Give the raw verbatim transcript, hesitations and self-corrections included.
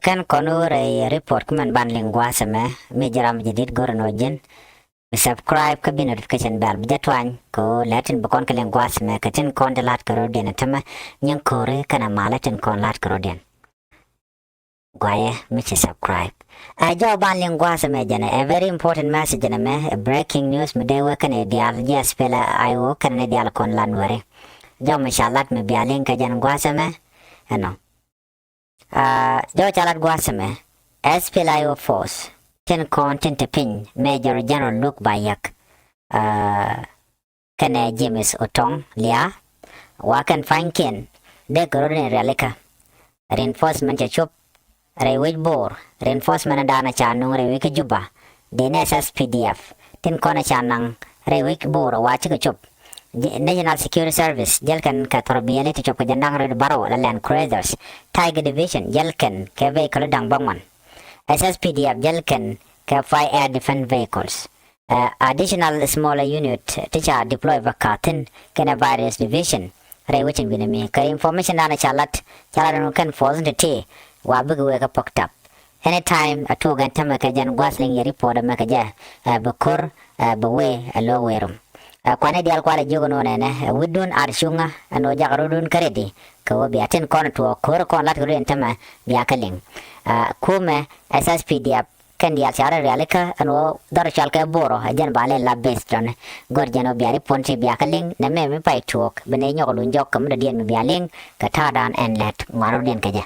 Kɛn kɔn wä rɛy report kä mɛn ban liŋ gua̱a̱th ɛmɛ, mi ji̱ ram jɛ dit go̱r ɛn ɣöö ji̱n bi subscribe kä bi notification bell bi jɛ tuany kɛ ɣöö lɛ tin bi kɔn kɛ liŋ gua̱a̱th ɛmɛ kɛ tin kɔn ti la̱t kɛ rɔ̱diɛn ɛ tämɛ nyin ko̱ri kɛnɛ malä tin kɔn la̱t kɛ rɔ̱diɛn. Guayɛ mi ci subscribe. Ɛ jɔw ban liŋ gua̱a̱th ɛmɛ jɛnɛ ɛ very important message jɛnɛ mɛ ɛ breaking news mi dee wä kɛnɛ diaal ji̱ S P L A I O kɛnɛ ni diaal kɔn lan weri. Jɔw mi ca lat mi bia liŋ kɛ jɛn gua̱a̱th ɛmɛ ɛnɔ. Jɔw ca lat gua̱a̱th ɛmɛ S P L A I O force tin kɔn tin te piny Major General Luke Bayak kɛnɛ James Otong Lia wa kɛn pa̱nykiɛn dee kɛ rɔ̱diɛn rialikä. Reinforcement cɛ cop rɛy wec Bor, reinforcement da̱a̱n ca nuŋ rɛy wec kä Juba. Dee ni S S P D F tin kɔn ca naŋ rɛy wec Bor wa cikɛ cop. National Security Service jäl kɛn kɛ thɔrbiɛli ti cop kɛ jɛ naŋ rɛy Barrow la Land Cruisers. Tiger Division jäl kɛn kɛ vehicle da̱ŋ bäŋuan. S S P D F jäl kɛn kɛ five air defense vehicles. Additional smaller unit ti ca deploy bä ka̱thi̱n kɛnɛ various division rɛy wecin wi̱nɛ mi kɛ information dan ca lat ca lat ɛn kɛn force ti ti wa bikɛ wee kɛ pɔk tap. Anytime a tuɔk ɛn tämɛ kɛ jɛn gua̱th liŋ yɛ report ɛmɛ kɛ jɛ ɛ bi ko̱r ɛ bi wee ɛ lo̱ wee rum. Ɛ kuanɛ diaal kualɛ jiök ɛn ɣöö nɛnɛ ɛ wi̱cdun ar cuŋä ɛn ɣöö jakä rɔ̱dun kä rɛdi kɛ ɣöö bia tin kɔn tuɔɔk ko̱r kɔn lat kɛ rɔ̱diɛn tämɛ bia kɛ liŋ. Kumɛ S S P D F kɛn diaal ca rɔ rialikä ɛn ɣöö dhɔr cɔal kɛ Borɔ ɛ jɛn ba lɛ la base tɔni. Gör jɛn ɣöö bia ri puɔn ti bia kä liŋ nɛ mɛ mi pay tuɔɔk bi nɛ nyɔk luny jɔk kɛ mi dɔ̱diɛn mi bia liŋ kɛ ta̱a̱dan ɛn lɛt ŋuan rɔ̱diɛn kɛ jɛ.